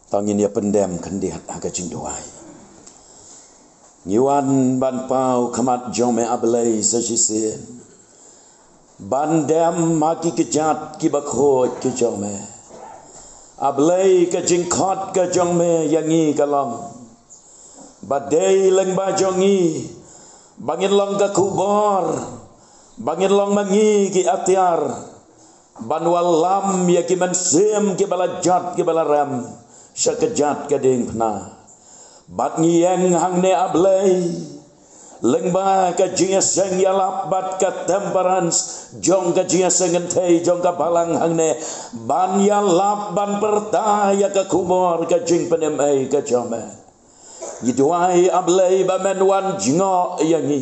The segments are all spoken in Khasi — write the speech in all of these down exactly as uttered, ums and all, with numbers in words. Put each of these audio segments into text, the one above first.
Tang ngin ïa pyndem khyndiat ha ka jingduwai. Ngi wan ban paw khmat jong me, A Blei, sa shisien ban dem ha ki kjat kiba khuid ki jong me. A Blei, ka jingkhot ka jong me ïa ngi ka long ba dei lyngba jong ngi ba ngin long ka khubor, ba ngin long ma ngi ki atiar ban wallam ïa ki mynsiem kiba la jot kiba la rem sha kjat ka diengphna. Bad ngi ïeng hangne, A Blei, lyngba ka jingïaseng ïalap bad ka temperance jong ka jingïaseng kynthei jong ka balang hangne, ban ïalap ban pyrta ïa ka khubor ka jingpynim ei ka jong me. Ngi duwai, A Blei, ba men wan jngoh ïa ngi,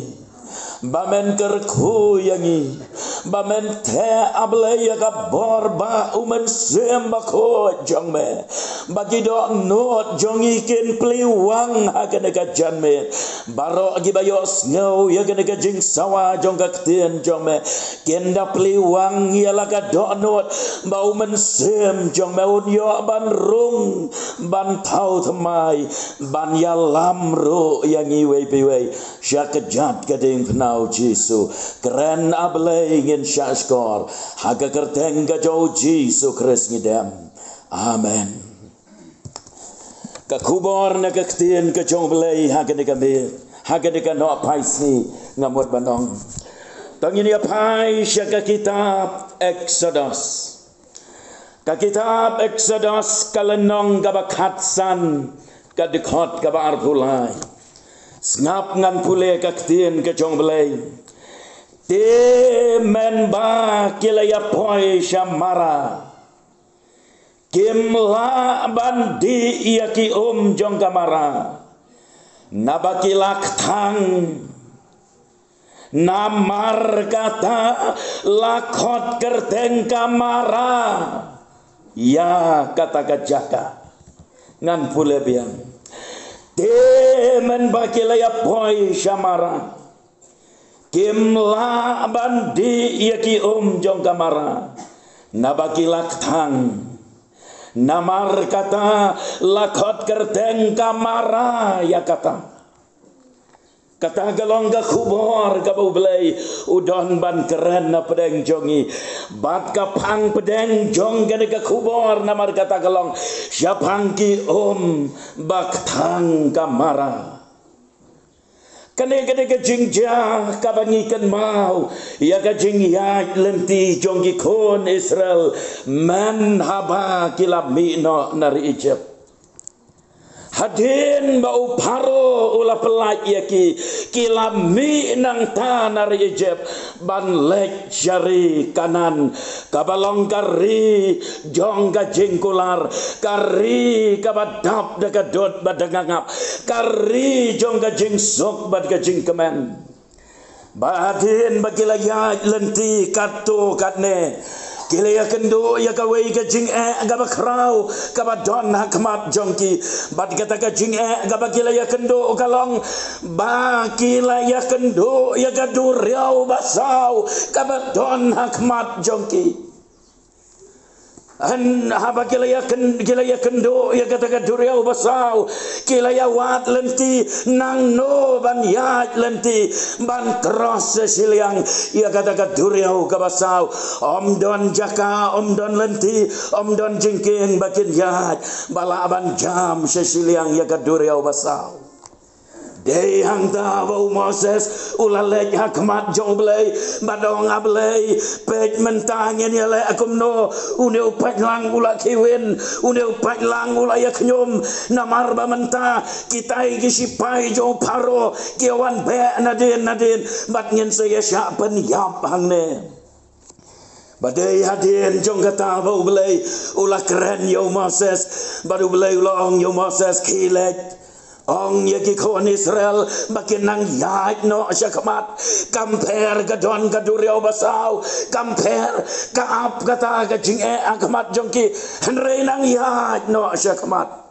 ba men kyrkhu ïa ngi, ba men theh, A Blei, ïa ka bor ba u Mynsiem Bakhuid jong me, ba ki dohnud jong ngi kin plie wang ha kane ka janmiet. Baroh kiba ïohsngew ïa kane ka jingsawa jong ka ktien jong me kin da plie wang ïa la ka dohnud ba u Mynsiem jong me un ïoh ban rung, ban thaw thymmai, ban ïalam ruh ïa ngi iwei pa iwei sha kjat ka diengphna, U Jisu. Kren, A Blei, ngin shah shkor, ha ka kyrteng ka jong U Jisu Khrist ngi dem. Amen. Ka khubor na ka ktien ka jong U Blei ha kane ka miet, ha kane ka Nohphaisngi, nga mut ban ong. To ngin ïa phai sha ka kitab Eksodos. Ka kitab Eksodos, ka lynnong kaba khatsan, ka dkhot kaba arphew lai. Sngap, ngan pule ka ktien ka jong U Blei. Te mynba ki la ïa poi sha Mara, kim lah ban dih ïa ki um jong ka Mara, naba ki la kthang. Namar kata, la khot kyrteng ka Mara ïa kata ka jaka. Ngan pule biang. Te mynba ki la ïa poi sha Mara, kim lah ban dih ïa ki um jong ka Mara, naba ki la kthang. Namar kata, la khot kyrteng ka Mara ïa kata. Kata ka long ka khubor kaba U Blei u don ban kren na pdeng jong ngi. Bad ka phang pdeng jong kane ka khubor, namar kata ka long shaphang ki um ba kthang ka Mara. Kane, kane ka jingjia kaba ngi kynmaw ïa ka jingïaid lynti jong ki khun Israel mynhaba ki la mih noh na ri Egypt. Hadien ba u Pharaoh u la pyllait ïa ki, ki la mih nangta na ri Egypt ban leit sha ri Kanaan, kaba long ka ri jong ka jingkular, ka ri kaba dap da ka dud bad da ka ngap, ka ri jong ka jingsuk bad ka jingkmen. Ba hadien ba ki la ïaid lynti katto katne, ki la ïakynduh ïa kawei ka jingeh kaba khraw kaba don ha khmat jong ki. Bad kata ka jingeh kaba ki la ïakynduh ka long ba ki la ïakynduh ïa ka duriaw basaw kaba don ha khmat jong ki. Hynrei haba ki la ïakyn-, ki la ïakynduh ïa kata ka duriaw basaw, ki la ïawad lynti nangno ban ïaid lynti ban cross sha shiliang ïa kata ka duriaw kaba saw. Ym don jaka, ym don lynti, ym don jingkieng ba kin ïaid ba lah ban jam sha shiliang ïa ka duriaw basaw. Dei hangta ba u Moses u la leit ha khmat jong U Blei bad ong, A Blei, peit mynta ngin ïaleh kumno. Une u paidlang u la khiwin, une u paidlang u la ïakhñium. Namar ba mynta kitai ki shipai jong u Pharaoh ki wan beh nadien nadien bad ngin sa ïa shah pynïap hangne. Ba dei hadien jong kata ba U Blei u la kren ïa u Moses, bad U Blei u la ong ïa u Moses, khie leit ong ïa ki khun Israel ba kin nang ïaid noh sha khmat. Kam pher ka don ka duriaw basaw, kam pher ka ap kata ka jingeh ha khmat jong ki, hynrei nang ïaid noh sha khmat.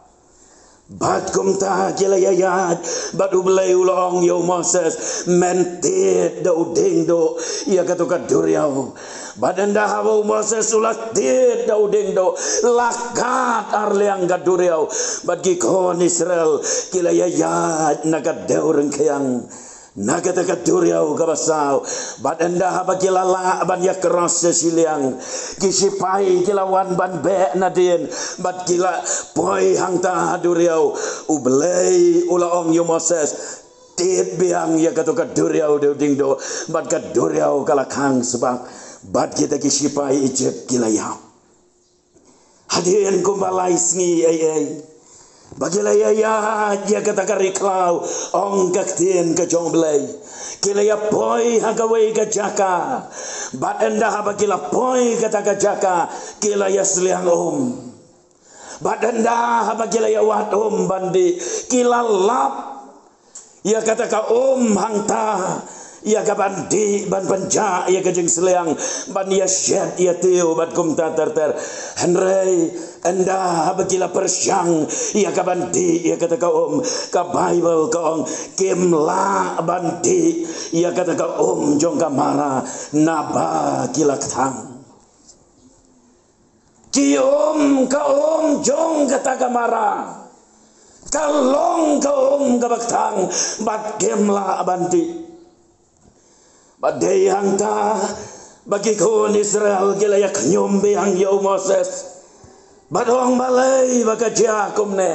Bad kumta ki la ïaid, bad U Blei u la ong ïa u Moses, men tied da u dieng duh ïa kato ka duriaw. Bad ynda haba u Moses u la tied da u dieng duh, la kat arliang ka duriaw, bad ki khun Israel ki la ïaid na ka dew ryngkhiang na kata ka duriaw kaba saw. Bad ynda haba ki la lah ban ïa cross sha shiliang, ki shipai ki la wan ban beh nadien, bad ki la poi hangta ha duriaw. U Blei u la ong ïa u Moses, tied biang ïa kato ka duriaw da u dieng duh, bad ka duriaw ka la khang sbak, bad kita ki shipai Ijipt ki la ïap. Hadien kumba lai sngi ei ei, ba ki la ïaid ïa kata ka ri khlaw, ong ka ktien ka jong U Blei. Ki la ïa poi ha kawei ka jaka, bad ynda haba ki la poi kata ka jaka, ki la ïa sliang um. Bad ynda haba ki la ïa wad um ban dih, ki la lap ïa kata ka um hangta, ïa ka ban dih, ban pynjah ïa ka jingsliang, ban ïa shet ïa tiew bad kumta ter ter. Hynrei ynda haba ki la pyrshang ïa ka ban dih ïa kata ka um, ka Baibl ka ong, kim lah ban dih ïa kata ka um jong ka Mara, naba ki la kthang. Ki um, ka um jong kata ka Mara ka long ka um kaba kthang, bad kim lah ban dih. Bad dei hangta ba ki khun Israel ki la ïa khñium biang ïa u Moses, bad ong, balei ba ka jia kumne?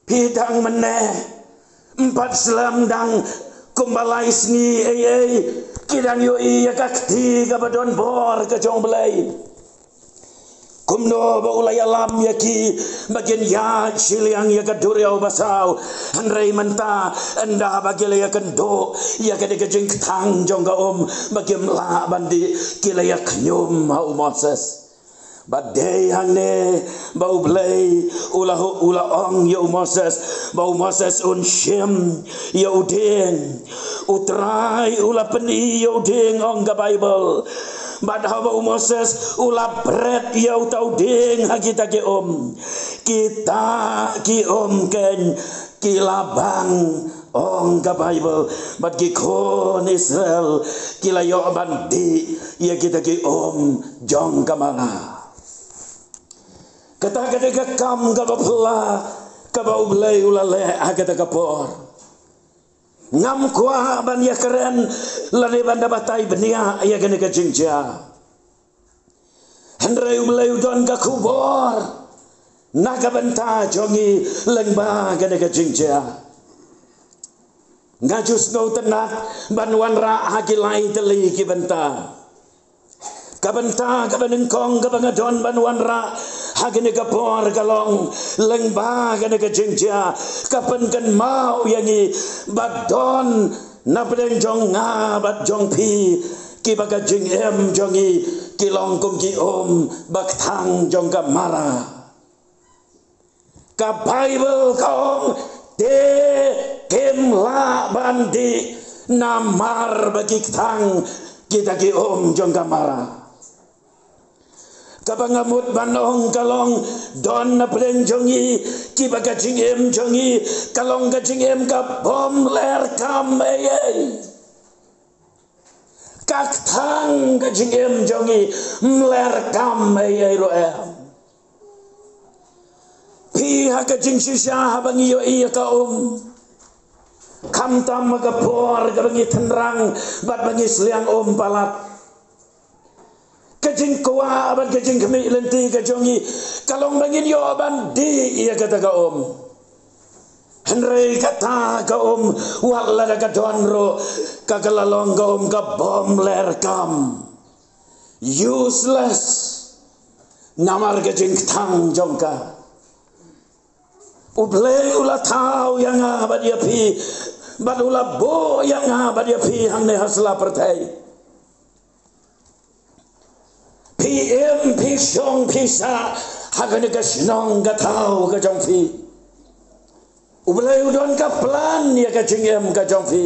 Phi dang mynne, ym pat slem dang kumba lai sngi ei ei, ki dang ïohi ïa ka kti kaba don bor ka jong U Blei. Kumno ba u la ïalam ïa ki ba kin ïaid shiliang ïa ka duriaw basaw, hynrei mynta ynda ba ki la ïakynduh ïa kane ka jingkthang jong ka um, ba kim lah ban dih, ki la ïa khñium ha u Moses. Bad dei hangne ba U Blei u la, u la ong ïa u Moses, ba u Moses un shim ïa u dieng. U Trai u la pyni ïa u dieng, ong ka Baibl. Bad haba u Moses u la bret ïa uta u dieng ha kita ki um, kita ki um keiñ ki la bang, ong ka Baibl. Bad ki khun Israel ki la ïoh ban dih ïa kita ki um jong ka Mara. Kata ka dei ka kam kaba phylla kaba U Blei u la leh ha kata ka por. Ngam kwah ban ïakren lane ban da batai bniah ïa kane ka jingjia. Hynrei U Blei u don ka khubor na ka bynta jong ngi lyngba kane ka jingjia. Nga ju sngewtynnat ban wanrah ha ki lai tylli ki bynta. Ka bynta kaba nyngkong kaba nga don ban wanrah ha kane ka por ka long lyngba kane ka jingjia, ka pynkynmaw ïa ngi ba don na pdeng jong nga bad jong phi kiba ka jingim jong ngi ki long kum ki um ba kthang jong ka Mara. Ka Baibl ka ong, te kim lah ban dih namar ba ki kthang kita ki um jong ka Mara. Kaba nga mut ban ong ka long, don na pdeng jong ngi kiba ka jingim jong ngi ka long ka jingim kabym ler kam ei ei. Ka kthang ka jingim jong ngi, ym ler kam ei ei ruh em. Phi ha ka jingshisha haba ngi ïohi ïa ka um, khamtam ha ka por kaba ngi tynrang bad ba ngi sliang um palat, ka jingkwah bad ka jingkhmih lynti ka jong ngi ka long ba ngin ïoh ban dih ïa kata ka um. Hynrei kata ka um, wat lada ka don ruh, ka ka la long ka um kabym ler kam, useless, namar ka jingkthang jong ka. U Blei u la thaw ïa nga bad ïa phi, bad u la buh ïa nga bad ïa phi hangne ha sla pyrthei. Phi im, phi shong, phi sah ha kane ka shnong ka thaw ka jong phi. U Blei u don ka plan ïa ka jingim ka jong phi.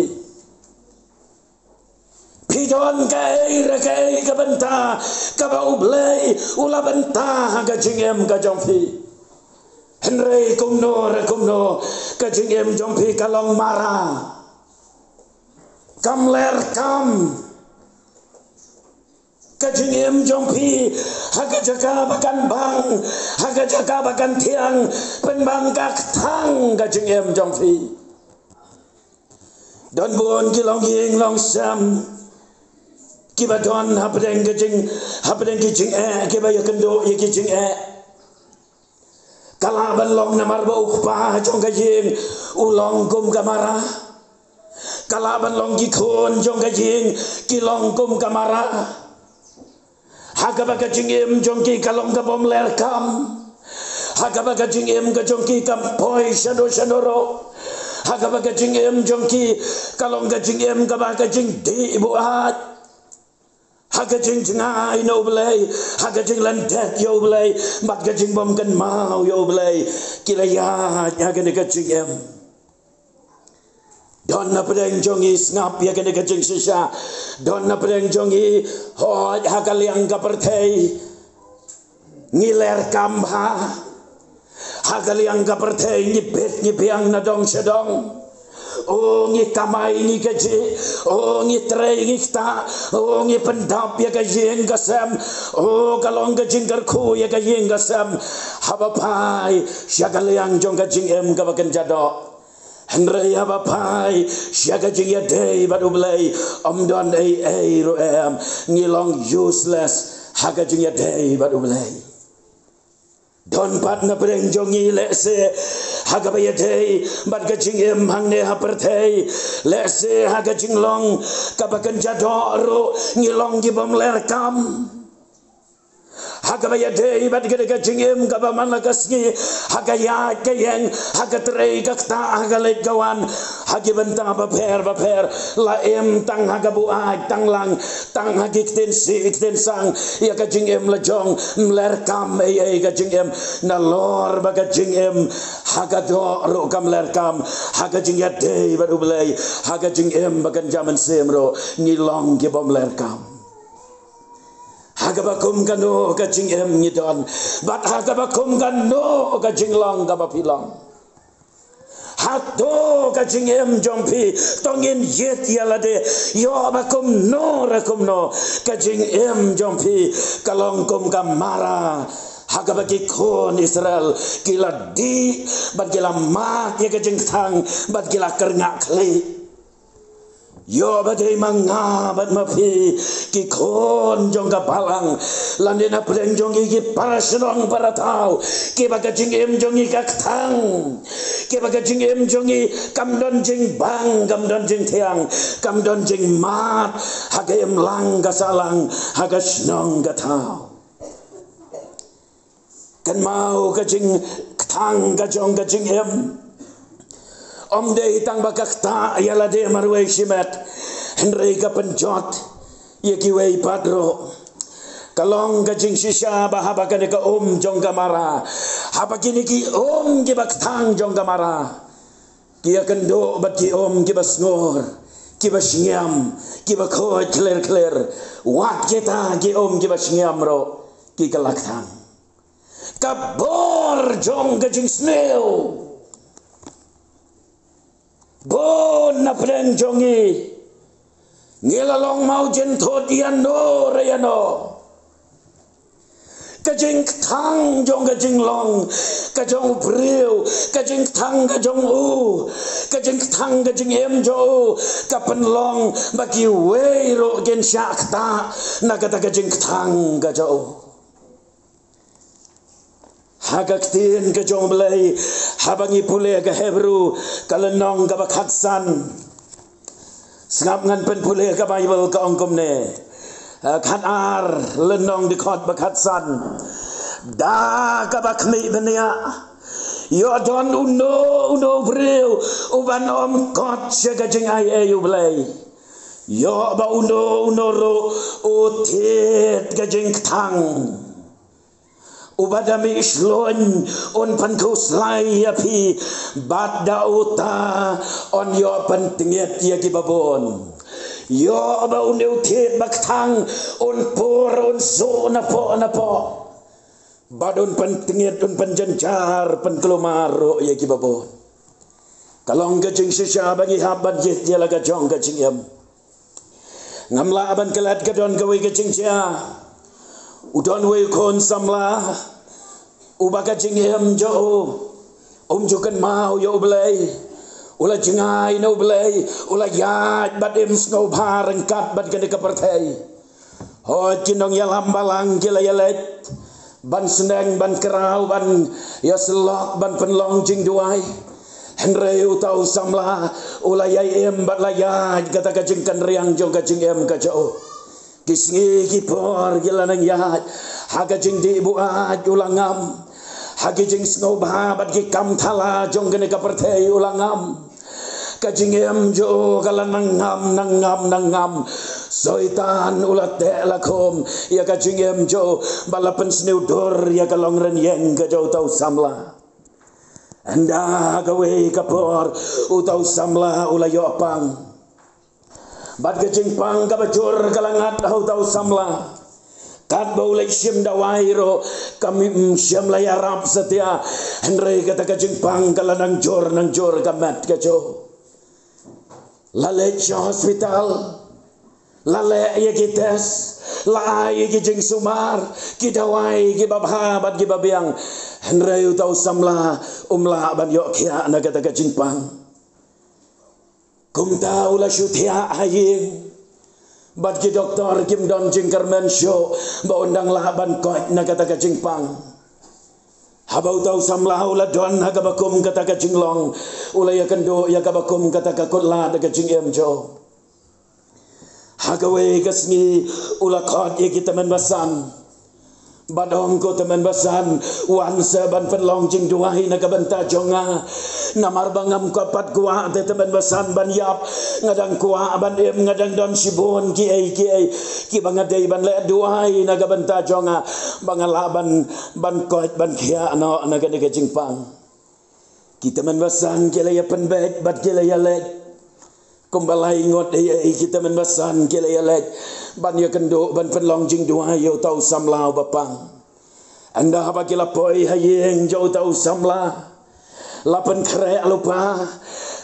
Phi don kaei re kaei ka bynta kaba U Blei u la bynta ha ka jingim ka jong phi. Hynrei kumno re kumno, ka jingim jong phi ka long mara, kam ler kam. Ka jingim jong phi ha ka jaka ba kan bang, ha ka jaka ba kan thiang, pynban ka kthang ka jingim jong phi. Don bun ki longïing longsem kiba don hapdeng ka jing, hapdeng ki jingeh, kiba ïakynduh ïa ki jingeh. Ka lah ban long namar ba u kpa jong ka ïing u long kum ka Mara. Ka lah ban long ki khun jong ka ïing ki long kum ka Mara. Ha kaba ka jingim jong ki ka long ka bym ler kam. Ha kaba ka jingim ka jong ki kam poi shano shano ruh. Ha kaba ka jingim jong ki ka long ka jingim kaba ka jingdih buaid. Ha ka jingjngai na U Blei, ha ka jinglandet ïa U Blei, bad ka jingbym kynmaw ïa U Blei, ki la ïaid ha kane ka jingim. Don na pdeng jong ngi sngap ïa kane ka jingshisha. Don na pdeng jong ngi hooid ha ka liang ka pyrthei. Ngi ler kam bha. Ha ka liang ka pyrthei ngi bit ngi biang na dong sha dong. O ngi kamai ngi kajih. O ngi trei ngi ktah. O ngi pyndap ïa ka ïing ka sem. O ka long ka jingkyrkhu ïa ka ïing ka sem. Haba phai sha ka liang jong ka jingim kaba kynja doh. Hynrei haba phai sha ka jingïadei bad U Blei, ym don ei ei ruh em. Ngi long useless ha ka jingïadei bad U Blei. Don pat na pdeng jong ngi lehse ha kaba ïadei bad ka jingim hangne ha pyrthei, lehse ha ka jinglong kaba kynja doh ruh ngi long ki bym ler kam. Ha kaba ïadei bad kane ka jingim kaba man la ka sngi, ha ka ïaid ka ïeng, ha ka trei ka ktah, ha ka leit ka wan, ha ki bynta bapher bapher, la im tang ha ka buaid tang lang, tang ha ki ktien sih ktien sang ïa ka jingim la jong. Ym ler kam ei ei ka jingim, nalor ba ka jingim ha ka doh ruh kam ler kam. Ha ka jingïadei bad U Blei, ha ka jingim ba kynja mynsiem ruh ngi long ki bym ler kam. Ha kaba kum kano ka jingim ngi don, bad ha kaba kum kano ka jinglong kaba phi long. Hato ka jingim jong phi, to ngin ïit ïa lade, ïoh ba kumno re kumno, ka jingim jong phi ka long kum ka Mara ha kaba ki khun Israel ki la dih bad ki la mad ïa ka jingkthang bad ki la kyrngah khlieh. Ïoh ba dei ma nga bad ma phi, ki khun jong ka balang, lane na pdeng jong ngi ki para shnong para thaw, kiba ka jingim jong ngi ka kthang, kiba ka jingim jong ngi kam don jingbang, kam don jingthiang, kam don jingmad ha ka imlang ka sahlang, ha ka shnong ka thaw. Kynmaw, ka jingkthang ka jong ka jingim ym dei tang ba ka ktah ïa lade marwei shimet, hynrei ka pynjot ïa kiwei pat ruh. Ka long ka jingshisha ba haba kane ka um jong ka Mara, haba kine ki um kiba kthang jong ka Mara ki ïakynduh bad ki um kiba sngur, kiba shngiam, kiba khuid khlir khlir, wat kita ki um kiba shngiam ruh ki kylla kthang. Ka bor jong ka jingsniew. Bun na pdeng jong ngi, ngi la long mawjynthut ïano re ïano. Ka jingkthang jong ka jinglong ka jong u briew, ka jingkthang ka jong u, ka jingkthang ka jingim jong u, ka pynlong ba kiwei ruh kin shah ktah na kata ka jingkthang ka jong u. Ha ka ktien ka jong U Blei, haba ngi pule ka Hebru, ka lynnong kaba khatsan. Sngap, ngan pynpule ka Baibl, ka ong kumne. Eh, khatar, lynnong dkhot ba khatsan. Da kaba khmih bniah, ïoh don uno uno u briew uban ym kot sha ka jingaiei U Blei. Ïoh ba uno uno ruh u thied ka jingkthang. Uba da mih shlur un pynkhuslai ïa phi, bad da uta un ïoh pyntngit ïa kiba bun. Ïoh ba une u thied ba kthang un pur un suh napoh napoh, bad un pyntngit un pynjynjar pynkulmar ruh ïa kiba bun. Ka long ka jingshisha ba ngi hap ban ïit ïa la ka jong ka jingim. Ngam lah ban klet ka don kawei ka jingjia. U don uwei u khun samla uba ka jingim jong u um ju kynmaw ïa U Blei. U la jngai na U Blei, u la ïaid bad im sngewbha ryngkat bad kane ka pyrthei. Hooid, ki nongïalam balang ki la ïaleit ban sneng, ban kraw, ban ïasyllok, ban pynlong jingduwai. Hynrei uta u samla u la ïai im bad la ïaid kata ka jingkynriang jong ka jingim ka jong u. Ki sngi ki por ki la nang ïaid, ha ka jingdih buaid u la ngam. Ha ki jingsngewbha bad ki kam thala jong kane ka pyrthei u la ngam. Ka jingim jong u ka la nang ngam, nang ngam, nang ngam. Soitan u la teh la khum ïa ka jingim jong u bad la pynsniew dur ïa ka longrynïeng ka jong uta u samla. Ynda ha kawei ka por uta u samla u la ïoh pang. Bad ka jingpang kaba jur ka la ngat ha uta u samla. Katba u leit shim dawai ruh kam shym la ïarap satia. Hynrei kata ka jingpang ka la nang jur, nang jur ka met ka jong u. La leit sha hospital, la leh ïa ki test, la ai ïa ki jingsumar, ki dawai kiba bha bad kiba biang. Hynrei uta u samla um lah ban ïoh khiah na kata ka jingpang. Kumta u la shu thiah ha ïing. Bad ki doktor kim don jingkyrmen shuh ba un dang lah ban koit na kata ka jingpang. Haba uta u samla u la don ha kaba kum kata ka jinglong, u la ïakynduh ïa kaba kum kata ka kut lad ka jingim jong u. Ha kawei ka sngi u la khot ïa ki tymmen basan. Bad ong, ko tymmen basan, wan sa ban pynlong jingduwai na ka bynta jong nga. Namar ba ngam kwah pat kwah te tymmen basan ban ïap. Nga dang kwah ban im, nga dang don shibun kiei kiei kiba nga dei ban leh duwai na ka bynta jong nga, ba nga lah ban, ban koit ban khiah noh na kane ka jingpang. Ki tymmen basan ki la ïa pynbeit bad ki la ïa leit. Kumba lai ngut ei ei ki tymmen basan ki la ïa leit ban ïakynduh, ban pynlong jingduwai ïa uta u samla uba pang. Ynda haba ki la poi ha ïing jong uta u samla, la pynkhreh lypa.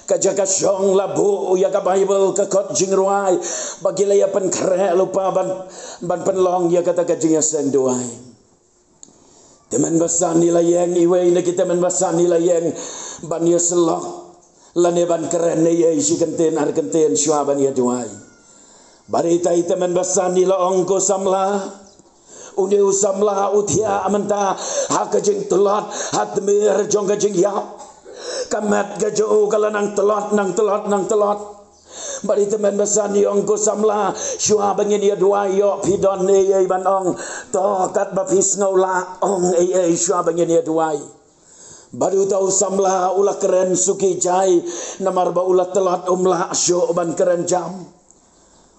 Ka jaka shong la buh ïa ka Baibl, ka kot jingrwai, ba ki la ïa pynkhreh lypa ban, ban pynlong ïa kata ka jingïaseng duwai. Tymmen basan i la ïeng, iwei na ki tymmen basan i la ïeng ban ïasyllok lane ban kren ei ei shi kyntien ar kyntien shuwa ban ïaduwai. Bad ita i tymmen basan i la ong, ko samla, une u samla u thiah mynta ha ka jingtlot, ha tmier jong ka jingïap. Ka met ka jong u ka la nang tlot, nang tlot, nang tlot. Bad i tymmen basan i ong, ko samla, shuwa ba ngin ïaduwai, ïoh phi don ei ei ban ong. To katba phi sngew lah, ong ei ei shuwa ba ngin ïaduwai. Bad uta u samla u la kren suki jai, namar ba u la tlot, um lah shuh ban kren jam.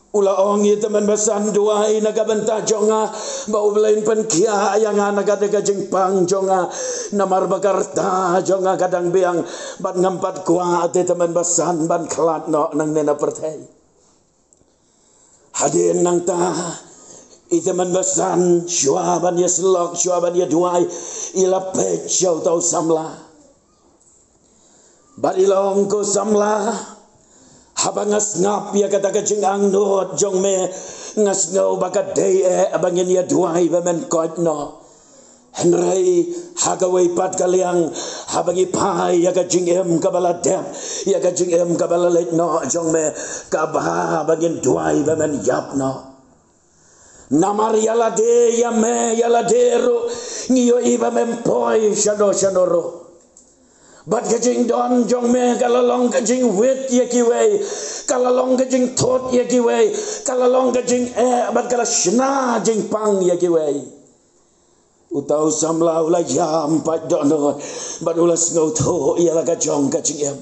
U la ong, i tymmen basan, duwai na ka bynta jong nga, ba U Blei un pynkhiah ïa nga na kata ka jingpang jong nga. Namar ba ka rta jong nga ka dang biang, bad ngam pat kwah te tymmen basan ban khlad noh nangne na pyrthei. Hadien nangta, i tymmen basan shuwa ban ïasyllok, shuwa ban ïaduwai, i la peit sha uta u samla. Bad i la ong, ko samla, haba nga sngap ïa kata ka jingangnud jong me, nga sngew ba ka dei eh ba ngin ïaduwai ba men koit noh. Hynrei ha kawei pat ka liang, haba ngi phai ïa ka jingim kaba la dep, ïa ka jingim kaba la leit noh jong me, ka bha ba ngin duwai ba men ïap noh. Namar ïa lade ïa me, ïa lade ruh ngi ïohi ba mem poi shano shano ruh. Bad ka jingdon jong me ka la long ka jingwit ïa kiwei, ka la long ka jingthut ïa kiwei, ka la long ka jingeh bad ka la shna jingpang ïa kiwei. Uta u samla u la ïam pat dohnud bad u la sngewthuh ïa la ka jong ka jingim.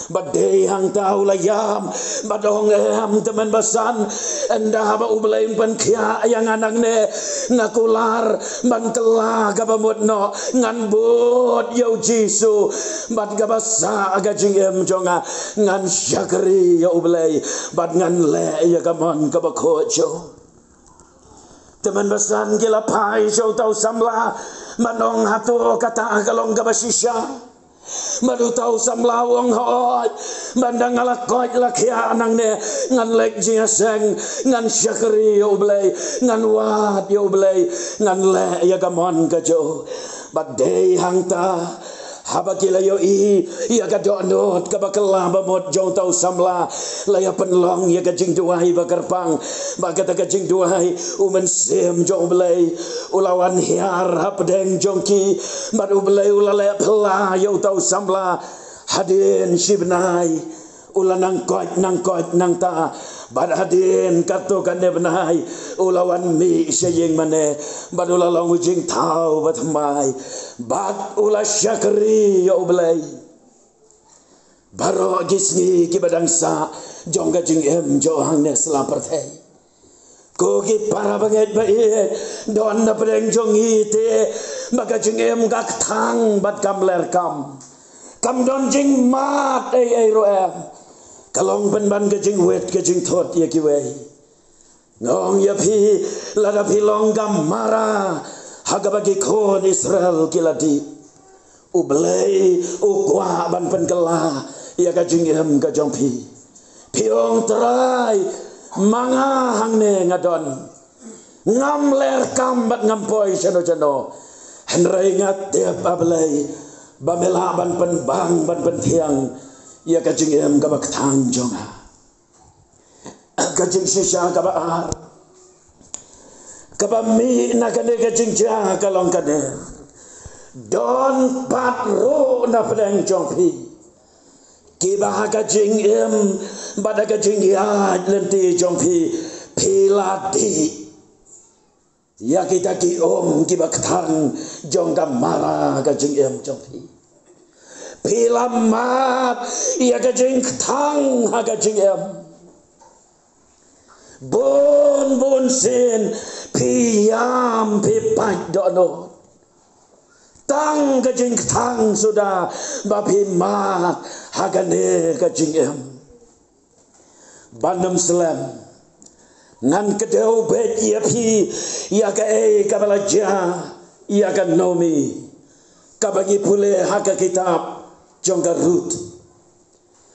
Bad dei hangta u la ïam bad ong, em tymmen basan, ynda haba U Blei un pynkhiah ïa nga nangne, nga kular ban kylla kaba mut noh, ngan bud ïa U Jisu bad kaba sah ka jingim jong nga, ngan shakri ïa U Blei bad ngan leh ïa ka mon kaba khuid jong U. Tymmen basan ki la phai sha uta u samla ban ong, hato kata ka long kaba shisha? Bad uta u samla u ong, hooid, mynta nga la koit la khiah nangne, ngan leit jingïaseng, ngan shakri ïa U Blei, ngan wad ïa U Blei, ngan leh ïa ka mon ka jong u. Bad dei hangta, haba ki la ïohi ïa ka dohnud kaba kylla bamut jong uta u samla, la ïa pynlong ïa ka jingduwai ba kyrpang, bad kata ka jingduwai, U Mynsiem jong U Blei u la wan hiar hapdeng jong ki, bad U Blei u la leh phylla ïa uta u samla. Hadien shi bnai u la nang koit nang koit nangta, bad hadien katto katne bnai u la wan mih sha ïingmane, bad u la long u jingthaw bathymmai, bad u la shakri ïa U Blei. Baroh ki sngi kiba dang sah jong ka jingim jong u hangne sla pyrthei. Ko ki para bangeit ba ïeit, don na pdeng jong ngi te ba ka jingim ka kthang bad kam ler kam. Kam don jingmad ei ei ruh em. Ka long pynban ka jingwit ka jingthut ïa kiwei. Nga ong ïa phi, lada phi long ka mara ha kaba ki khun Israel ki la dih, U Blei u kwah ban pynkylla ïa ka jingim ka jong phi. Phi ong, Trai, ma nga hangne nga don. Ngam ler kam bad ngam poi shano shano. Hynrei nga tip, A Blei, ba me lah ban pynbang ban pynthiang ïa ka jingim kaba kthang jong nga. Ka jingshisha kaba ar kaba mih na kane ka jingjia ka long kane. Don pat ruh na pdeng jong phi kiba ha ka jingim bad ha ka jingïaid lynti jong phi, phi la dih ïa kita ki um kiba kthang jong ka mara ka jingim jong phi. Phi la mad ïa ka jingkthang ha ka jingim. Bun bun sien phi ïam, phi pait dohnud. Tang ka jingkthang suda ba phi mad ha kane ka jingim. Ban ym slem, ngan kdew beit ïa phi ïa kaei kaba la jia ïa ka Naomi, kaba ngi pule ha ka kitab jong ka Ruth.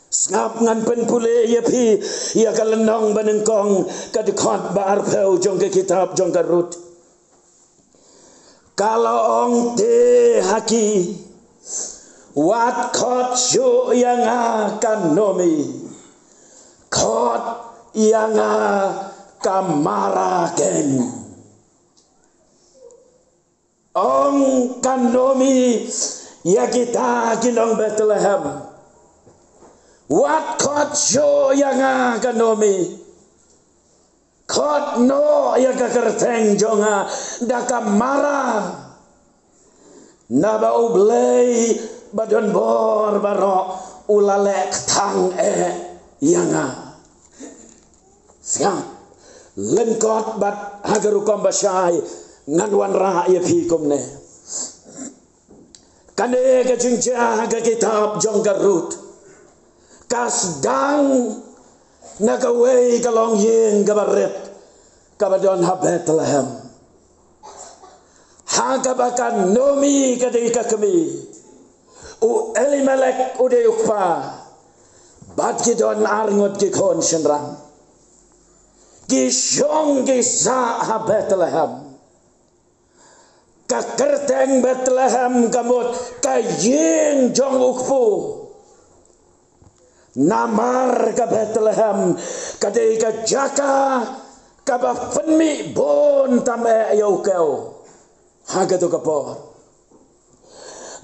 Sngap, ngan pynpule ïa phi ïa ka lynnong banyngkong, ka dkhot ba arphew jong ka kitab jong ka Ruth. Ka la ong te ha ki, wat khot shuh ïa nga ka Naomi, khot ïa nga ka Mara keiñ. Ong ka Naomi ïa kita ki nong Bethlehem, wat khot shuh ïa nga ka Naomi. Khot noh ïa ka kyrteng jong nga da ka Mara. Naba U Blei ba don bor baroh u la leh kthang eh ïa nga. Sngap, lyngkot bad ha ka rukom ba shai ngan wanrah ïa phi kumne. Kane ka jingjia ha ka kitab jong ka Ruth ka sdang na kawei ka longïing kaba rit kaba don ha Bethlehem, ha kaba ka Naomi ka dei ka kmie, u Elimelek u dei u kpa, bad ki don arngut ki khun shynrang. Ki shong ki sah ha Bethlehem. Ka kyrteng Bethlehem ka mut ka ïing jong u kpu. Namar ka Bethlehem ka dei ka jaka kaba pynmih bun tam eh ïa u kew ha kato ka por.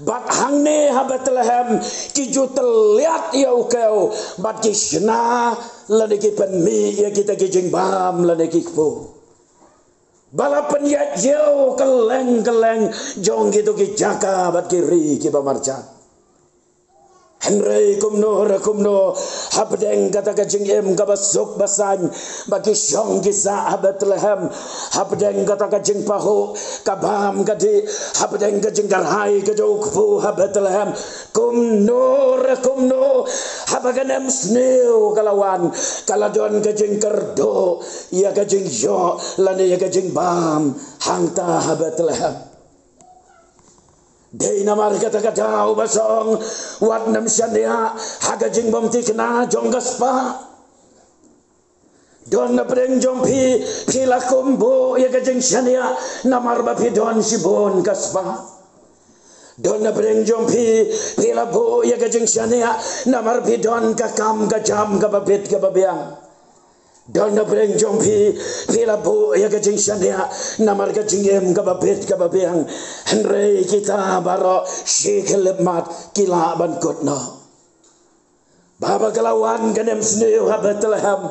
Bad hangne ha Bethlehem ki ju tylliat ïa u kew bad ki shna lane ki pynmih ïa kita ki jingbam lane ki kpu ba la pynïaid ïew kylleng kylleng jong kito ki jaka bad ki ri kiba marjan. Hynrei kumno re kumno, hapdeng kata ka jingim kaba suk ba saiñ, ba ki shong ki sah ha Bethlehem, hapdeng kata ka jingpahuh ka bam ka dih, hapdeng ka jingkyrhai ka jong u kpu ha Bethlehem, kumno re kumno, haba ka nemsniew ka la wan, ka la don ka jingkyrduh ïa ka jingïoh lane ïa ka jingbam hangta ha Bethlehem. Dei namar kata ka daw ba song, wat nym shaniah ha ka jingbym thikna jong ka spah. Don na pdeng jong phi, phi la kum buh ïa ka jingshaniah namar ba phi don shibun ka spah. Don na pdeng jong phi, phi la buh ïa ka jingshaniah namar phi don ka kam ka jam kaba bit kaba biang. Don na pdeng jong phi, phi la buh ïa ka jingshaniah namar ka jingim kaba bit kaba biang. Hynrei kita baroh shi khyllipmat ki lah ban kut noh. Ba haba ka la wan ka nemsniew ha Bethlehem,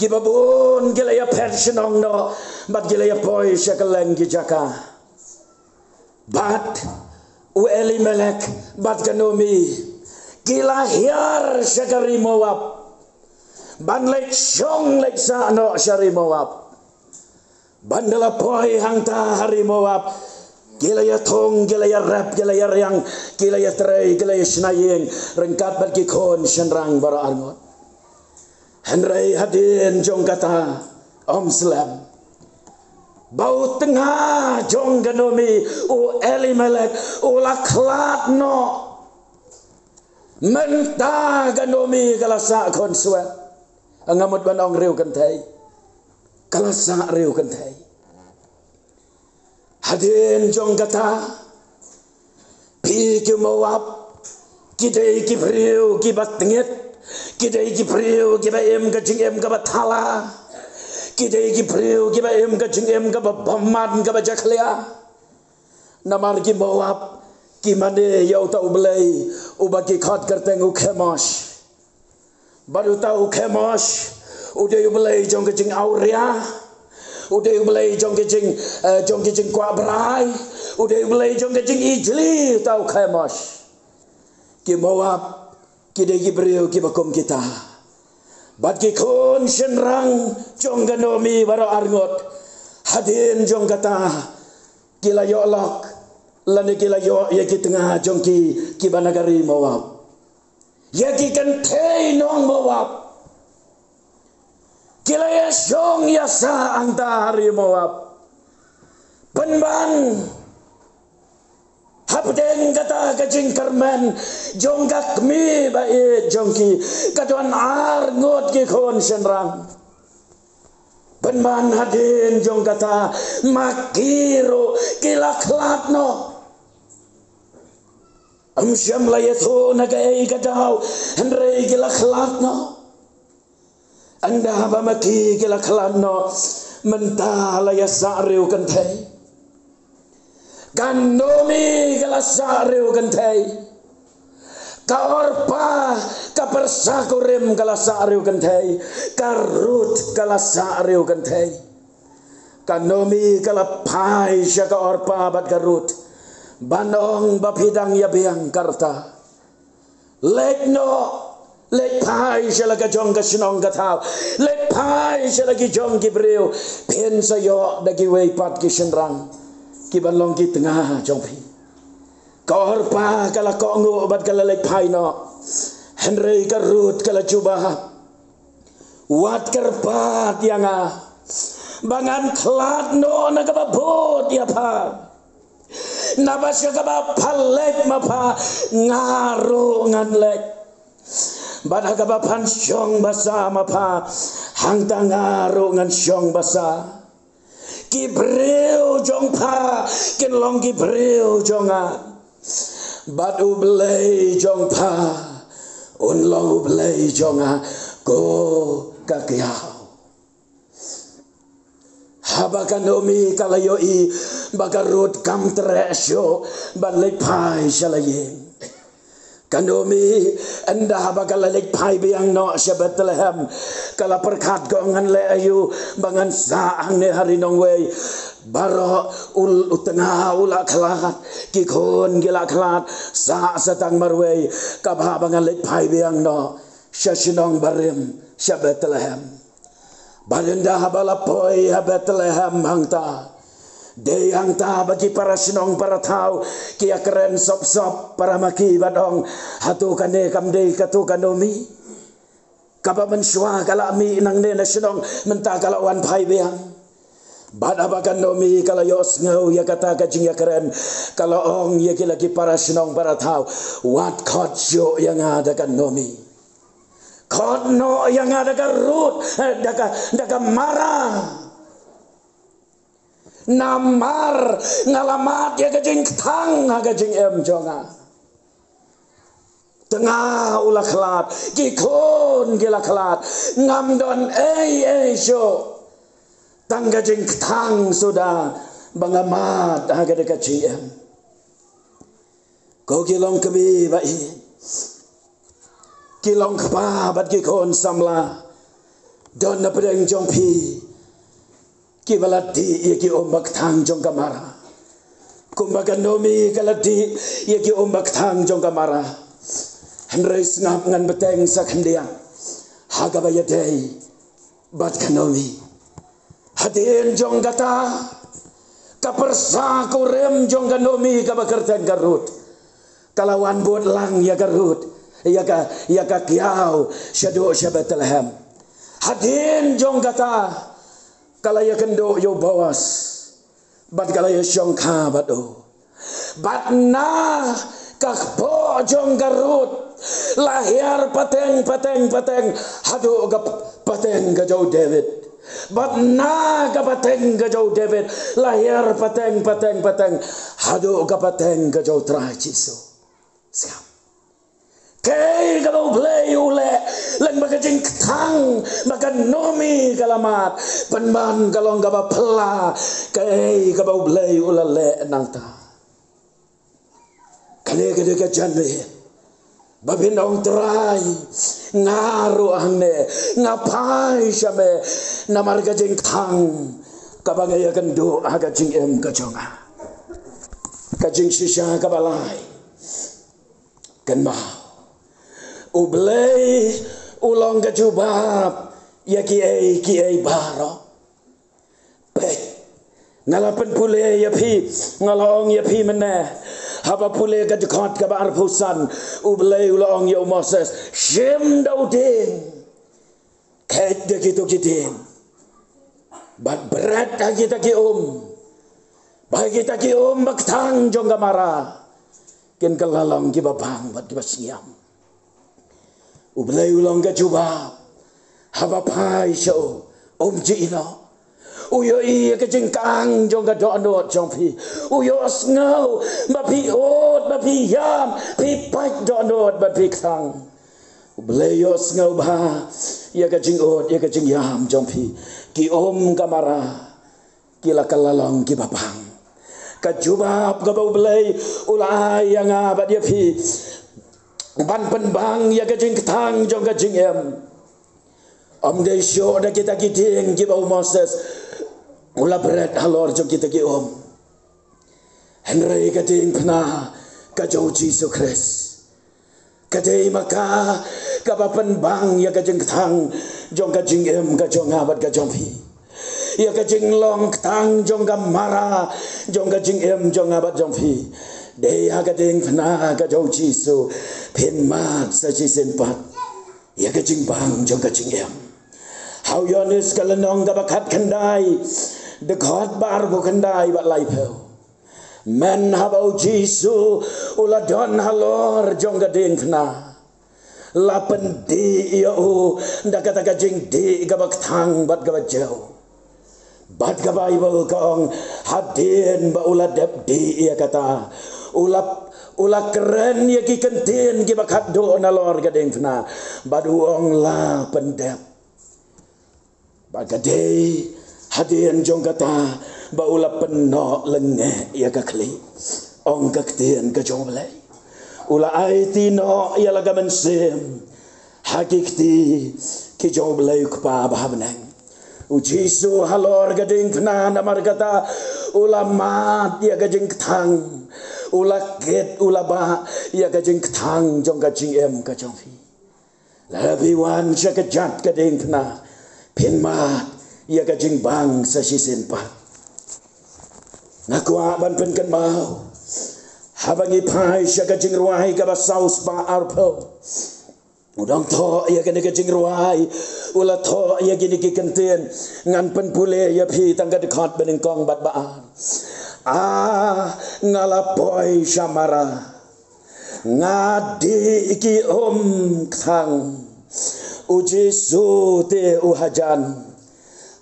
kiba bun ki la ïaphet shnong noh bad ki la ïapoi sha kylleng ki jaka. Bad u Elimelek bad ka Naomi ki la hiar sha ka ri Moab ban leit shong leit sah noh sha ri Moab. Ban da la poi hangta ha ri Moab, ki la ïathung, ki la ïarep, ki la ïariang, ki la ïatrei, ki la ïashna ïing ryngkat bad ki khun shynrang baroh arngut. Hynrei hadien jong kata, ym slem ba u tnga jong ka Naomi, u Elimelek, u la khlad noh. Mynta ka Naomi ka la sah khun swet. Nga mut ban ong riew kynthei. Ka la sah riew kynthei. Hadien jong kata, phi ki Moab, ki dei ki briew kiba tngit, ki dei ki briew kiba im ka jingim kaba thala, ki dei ki briew kiba im ka jingim kaba bymman kaba jakhlia. Namar ki Moab ki mane ïa uta u blei uba ki khot kyrteng u Chemosh. Bad uta u Chemosh u dei u blei jong ka jingawria, u dei u blei jong ka jing, eh, jong ka jingkwah brai, u dei u blei jong ka jingijli uta u Chemosh. Ki Moab ki dei ki briew kiba kum kita. Bad ki khun shynrang jong ka Naomi baroh arngut, hadien jong kata, ki la ïoh lok lane ki la ïoh ïa ki tnga jong ki, kiba na ka ri Moab, ïa ki kynthei nong Moab. Ki la ïashong ïasah hangta ha ri Moab. Pynban hapdeng kata ka jingkyrmen jong ka kmie ba ïeit jong ki, ka don arngut ki khun shynrang. Pynban hadien jong kata, ma ki ruh ki la khlad noh. Ym shym la ïathuh na kaei ka daw, hynrei ki la khlad noh. Ynda ba ma ki ki la khlad noh, mynta la ïasah riew kynthei. Ka Naomi ka la sah riew kynthei. Ka Orpa, ka pyrsa kurim, ka la sah riew kynthei. Ka Ruth ka la sah riew kynthei. Ka Naomi ka la phai sha ka Orpa bad ka Ruth ban ong ba phi dang ïa biang ka rta. Leit noh, leit phai sha la ka jong ka shnong ka thaw, leit phai sha la ki jong ki briew, phin sa ïoh da kiwei pat ki shynrang kiban long ki tnga jong phi. Ka Orpa ka la kohnguh bad ka la leit phai noh. Hynrei ka Ruth ka la jubab, wat kyrpad ïa nga ba ngan khlad noh na kaba bud ïa pha. Naba sha kaba pha leit ma pha, nga ruh ngan leit. Bad ha kaba phan shong basa ma pha, hangta nga ruh ngan shong basa. Ki briew jong pha kin long ki briew jong nga. Bad U Blei jong pha un long U Blei jong nga ko ka kiaw. Haba ka Naomi ka la ïohi ba ka Ruth kam treh shuh ban leit phai sha la ïing. Ka Naomi, ynda haba ka la leit phai biang noh sha Bethlehem, ka la pyrkhat, ko ngan leh aïu ba ngan sah hangne ha ri nongwei. Baroh u, u tnga u la khlad, ki khun ki la khlad, sah sa tang marwei, kaba haba ngan leit phai biang noh sha shnong barim sha Bethlehem. Bad ynda haba la poi ha Bethlehem hangta, dei hangta ba ki para shnong para thaw ki ïakren sop sop para ma ki bad ong, hato kane kam dei kato ka Naomi kaba mynshuwa ka la mih nangne na shnong, mynta ka la wan phai biang. Bad haba ka Naomi ka la ïohsngew ïa kata ka jingïakren, ka la ong ïa ki la ki para shnong para thaw, wat khot shuh ïa nga da ka Naomi. Khot noh ïa nga da ka Ruth, eh, da ka, da ka Mara. Namar nga la mad ïa ka jingkthang ha ka jingim jong nga. Tnga u la khlad, ki khun ki la khlad, ngam don ei ei shuh. Tang ka jingkthang suda ba nga mad ha ka da ka jingim. Ko ki long kmie ba ïeit, ki long kpa bad ki khun samla, don na pdeng jong phi kiba la dih ïa ki um ba kthang jong ka Mara, kumba ka Naomi ka la dih ïa ki um ba kthang jong ka Mara. Hynrei sngap, ngan bteng sa khyndiat ha kaba ïadei bad ka Naomi. Hadien jong kata, ka pyrsa kurim jong ka Naomi kaba kyrteng ka Ruth ka la wan bud lang ïa ka Ruth, ïa ka, ïa ka kiaw shaduh sha Bethlehem. Hadien jong kata, ka la ïakynduh ïa u Boas bad ka la ïashongkha bad u. Bad na ka kpoh jong ka Ruth la hiar pateng, pateng, pateng haduh ka pateng ka jong u David. Bad na ka pateng ka jong u David la hiar pateng, pateng, pateng haduh ka pateng ka jong u Trai Jisu. Sngap. Kaei kaba U Blei u leh lyngba ka jingkthang ba ka Naomi ka la mad, pynban ka long kaba phylla kaei kaba U Blei u la leh nangta. Kane ka dei ka janmiet ba phin ong, Trai, nga ruh hangne, nga phai sha me namar ka jingkthang kaba nga ïakynduh ha ka jingim ka jong nga. Ka jingshisha kaba lai. Kynmaw, U Blei u long ka jubab ïa kiei kiei baroh. Peit, nga la pynpule ïa phi, nga la ong ïa phi mynne, haba pule ka dkhot kaba arphew san, U Blei u la ong ïa u Moses, shim da u dieng. Kheit da kito ki dieng bad bret ha kita ki um, ba kita ki um ba kthang jong ka Mara kin kylla long kiba bang bad kiba shngiam. U Blei u long ka jubab. Haba phai sha u, um ju ïehnoh. U ïohi ïa ka jingkang jong ka dohnud jong phi. U ïohsngew ba phi ud, ba phi ïam, phi pait dohnud bad phi kthang. U Blei u ïohsngew bha ïa ka jingud, ïa ka jingïam jong phi. Ki um ka Mara ki la kylla long kiba bang. Ka jubab kaba U Blei u la ai ïa nga bad ïa phi ban pynbang ïa ka jingkthang jong ka jingim, ym dei shuh da kita ki dieng kiba u Moses u la bret halor jong kita ki um. Hynrei ka diengphna ka jong u Jisu Khrist ka dei ma ka kaba pynbang ïa ka jingkthang jong ka jingim ka jong nga bad ka jong phi, ïa ka jinglong kthang jong ka Mara jong ka jingim jong nga bad jong phi. Dei ha ka diengphna ka jong u Jisu phin mad sa shisien pat ïa ka jingbang jong ka jingim. Ha u Ïoannis ka lynnong kaba khatkhyndai, dkhot ba arphew khyndai bad laiphew. Mynhaba u Jisu u la don halor jong ka diengphna, la pyndih ïa u da kata ka jingdih kaba kthang bad kaba jew. Bad ka Baibl ka ong, hadien ba u la dep dih ïa kata, u la, u la kren ïa ki kyntien kiba khatduh nalor ka diengphna bad u ong, la pyndep. Bad ka dei hadien jong kata ba u la pynnoh lyngngoh ïa ka khlieh, ong ka ktien ka jong U Blei. U la aiti noh ïa la ka mynsiem ha ki kti ki jong U Blei u Kpa ba ha bneng. U Jisu halor ka diengphna, namar kata u la mad ïa ka jingkthang, u la kit, u la bah ïa ka jingkthang jong ka jingim ka jong phi. Lada phi wan sha ka jait ka diengphna, phin mad ïa ka jingbang sa shisien pat. Nga kwah ban pynkynmaw, haba ngi phai sha ka Jingrwai kaba saw spah arphew, U nongthoh ïa kane ka jingrwai u la thoh ïa kine ki kyntien. Ngan pynpule ïa phi tang ka dkhot banyngkong bad ba ar. Ah, nga la poi sha Mara, nga dih ki um kthang. U Jisu te u hajan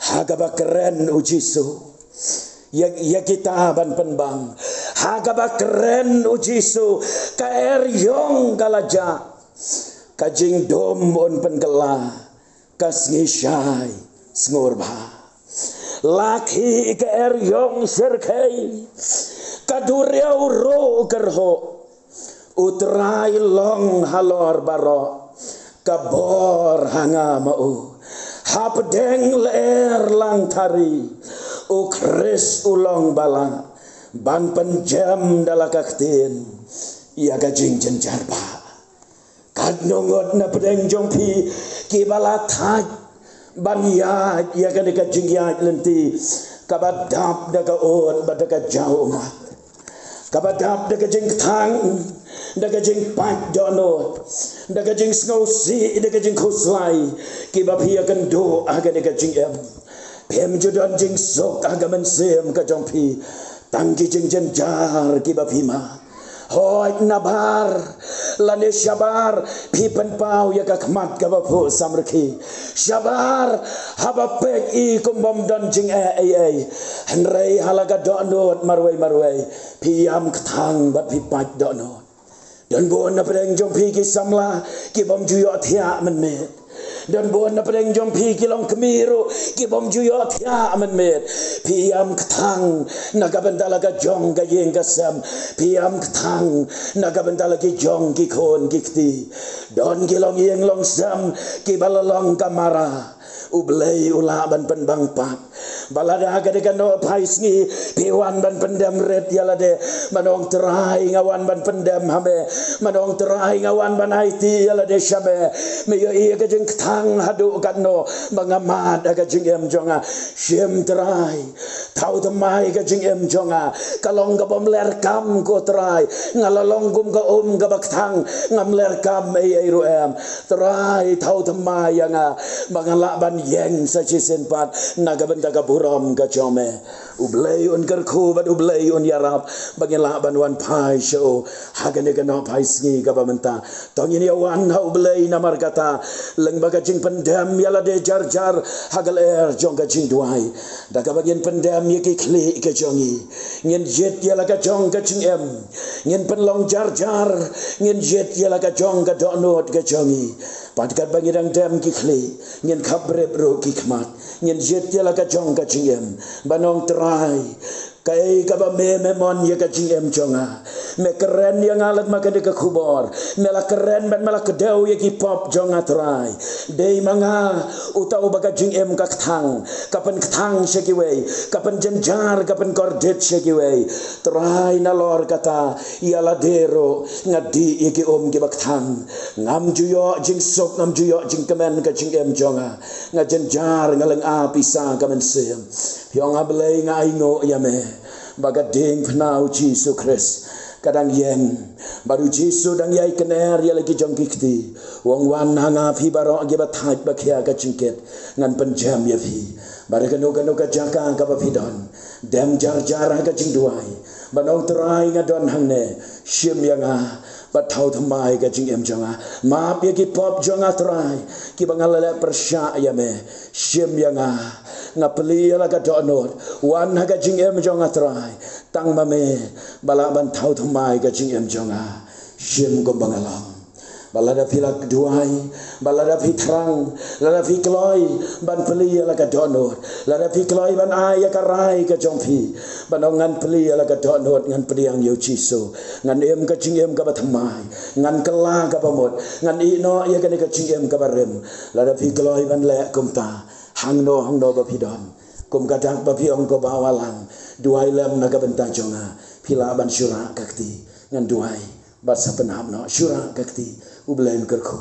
ha kaba kren u Jisu. Ïa, ïa kita ban pynbang ha kaba kren u Jisu. Ka eriong ka la jah, ka jingdum un pynkylla, ka sngi shai sngewbha. La khih ka eriong syrkhei, ka duriaw ruh kyrhuh. U Trai long halor baroh, ka bor ha nga ma u. Hapdeng lyer lang thari, u Khrist u long ba lah ban pynjem da la ka ktien ïa ka jingjynjar ba. Katno ngut na pdeng jong phi kiba la thait ban ïaid ïa kane ka jingïaid lynti kaba dap da ka ud bad da ka jaw ummat, kaba dap da ka jingkthang, da ka jingpait dohnud, da ka jingsngewsih, da ka jingkhuslai, kiba phi ïakynduh ha kane ka jingim. Phim ju don jingsuk ha ka mynsiem ka jong phi tang ki jingjynjar kiba phi mad. Hooid, nabar lane shabar phi pynpaw ïa ka khmat kaba phuh samrkhie. Shabar haba peit i kum bym don jingeh ei ei. Hynrei ha la ka dohnud marwei marwei phi ïam kthang bad phi pait dohnud. Don bun na pdeng jong phi ki samla ki bym ju ïohthiah mynmiet. Don bun na pdeng jong phi ki longkmie ruh ki bym ju ïohthiah mynmiet. Phi ïam kthang na ka bynta la ka jong ka ïing ka sem. Phi ïam kthang na ka bynta la ki jong ki khun ki kti. Don ki longïing longsem kiba la long ka Mara. U Blei u lah ban pynbang pat. Ba lada ka dei ka nohphai sngi phi wan ban pyndem rit ïa lade, ban ong Trai nga wan ban pyndem ha me, ban ong Trai nga wan ban aiti ïa lade sha me. Me ïohi ïa ka jingkthang haduh katno ba nga mad ha ka jingim jong nga. Shim Trai, thaw thymmai ka jingim jong nga. Ka long ka bym ler kam ko Trai. Nga la long kum ka um kaba kthang, ngam ler kam ei ei ruh em. Trai, thaw thymmai ïa nga ba ngan lah ban ïeng sa shisien pat na ka bynta ka burom ka jong me. U Blei un kyrkhu bad U Blei un ïarap ba ngin lah ban wan phai sha u ha kane ka nohphai sngi kaba mynta. To ngin ïa wan ha U Blei namar kata, lyngba ka jingpyndem ïa lade jar jar ha ka lyer jong ka jingduwai. Da kaba ngin pyndem ïa ki khlieh ka jong ngi, ngin jied ïa la ka jong ka jingim. Ngin pynlong jar jar, ngin jied ïa la ka jong ka dohnud ka jong ngi. Pat katba ngi dang dem ki khlieh, ngin khapbrip ruh ki khmat. Ngin jied ïa la ka jong ka jingim, ban ong Trai, kaei kaba me me mon ïa ka jingim jong nga. Me kren ïa nga lem ma kane ka khubor. Me la kren bad me la kdew ïa ki pop jong nga Trai. Dei ma nga uta uba ka jingim ka kthang, ka pynkthang sha kiwei, ka pynjynjar, ka pynkordit sha kiwei. Trai, nalor kata ïa lade ruh nga dih ïa ki um kiba kthang. Ngam ju ïoh jingsuk, ngam ju ïoh jingkmen ka jingim jong nga. Nga jynjar, nga lynga pisa ka mynsiem. Phi ong A Blei, nga ainguh ïa me ba ka diengphna U Jisu Khrist ka dang ïeng. Bad U Jisu dang ïai kner ïa la ki jong ki kti. U ong wan ha nga phi baroh kiba thait ba khia ka jingkit, ngan pynjem ïa phi. Bad kano kano ka jaka kaba phi don, dem jar jar ha ka jingduwai, ban ong Trai nga don hangne, shim ïa nga bad thaw thymmai ka jingim jong nga. Map ïa ki pop jong nga Trai kiba nga la leh pyrshah ïa me. Shim ïa nga. Nga plie ïa la ka dohnud. Wan ha ka jingim jong nga Trai. Tang ma me ba lah ban thaw thymmai ka jingim jong nga. Shim kumba nga long. Ba lada phi la duwai, ba lada phi thrang, lada phi kloi ban plie ïa la ka dohnud, lada phi kloi ban ai ïa ka rai ka jong phi, ban ong ngan plie ïa la ka dohnud, ngan pdiang ïa U Jisu, ngan im ka jingim kaba thymmai, ngan kylla kaba mut, ngan ïeh noh ïa kane ka jingim kaba rim. Lada phi kloi ban leh kumta, hangno hangno ba phi don, kum ka dak ba phi ong ko Bawa Lang, duwai lem na ka bynta jong nga, phi lah ban shu rah ka kti. Ngan duwai bad sa pynhap noh, shu rah ka kti. U Blei un kyrkhu,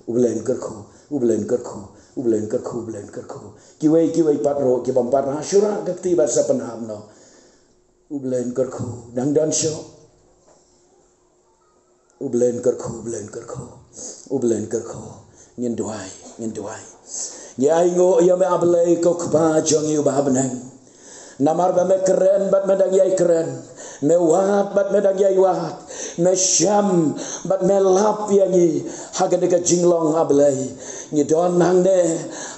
U Blei un kyrkhu, U Blei un kyrkhu, U Blei un kyrkhu, U Blei un kyrkhu. Kiwei kiwei pat ruh ki bym pat rah, shu rah ka kti bad sa pynhap noh. U Blei un kyrkhu. Dang don shuh? U Blei un kyrkhu, U Blei un kyrkhu, U Blei un kyrkhu. Ngin duwai, ngin duwai. Ngi ainguh ïa me, A Blei, ko Kpa jong ngi uba ha bneng. Namar ba me kren bad me dang ïai kren, me wad bad me dang ïai wad, me shem bad me lap ïa ngi ha kane ka jinglong, A Blei. Ngi don hangne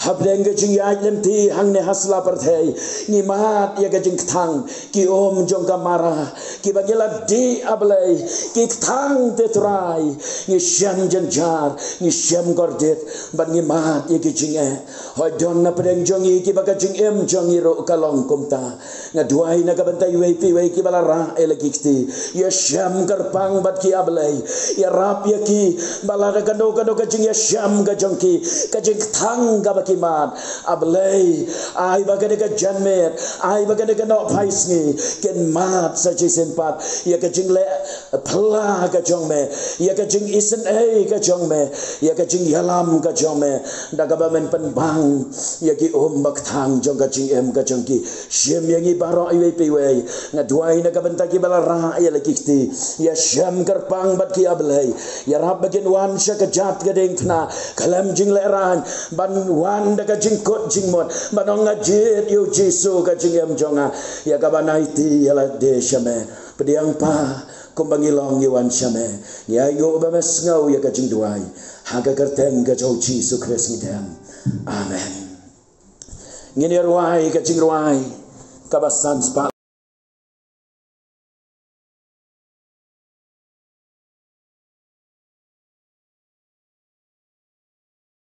hapdeng ka jingïaid lynti hangne ha sla pyrthei. Ngi mad ïa ka jingkthang ki um jong ka Mara, kiba ngi la dih, A Blei, ki kthang, te Trai. Ngi shem jynjar, ngi shem kordit, bad ngi mad ïa ki jingeh. Hooid, don na pdeng jong ngi kiba ka jingim jong ngi ruh ka long kumta. Nga duwai na ka bynta iwei pa iwei kiba la rah ïa la ki kti, ïashem kyrpang bad ki, A Blei. Ïarap ïa ki ba la da kano kano ka jingïashem ka jong ki, ka jingkthang kaba ki mad, A Blei, ai ba kane ka janmiet, ai ba kane ka nohphaisngi, kin mad sa shisien pat ïa ka jingleh pla ka jong me, ïa ka jingisynei ka jong me, ïa ka jingïalam ka jong me, da kaba men pynbang ïa ki um ba kthang jong ka jingim ka jong ki. Shim ïa ngi baroh iwei pa iwei. Nga duwai na ka bynta kiba la rah ïa la ki kti, ïashem kyrpang bad ki, A Blei. Ïarap ba kin wan sha ka jait ka diengphna khlem jinglehrain, ban wan da ka jingkut jingmut, ban ong, nga jied ïa u Jisu ka jingim jong nga, ïa kaba nga aiti ïa lade sha me. Pdiang Pa, kumba ngi long ngi wan sha me, ngi ainguh ba me sngew ïa ka jingduwai. Ha ka kyrteng ka jong u Jisu Khrist ngi dem. Amen. Ngin ïa rwai ka jingrwai kaba san spah.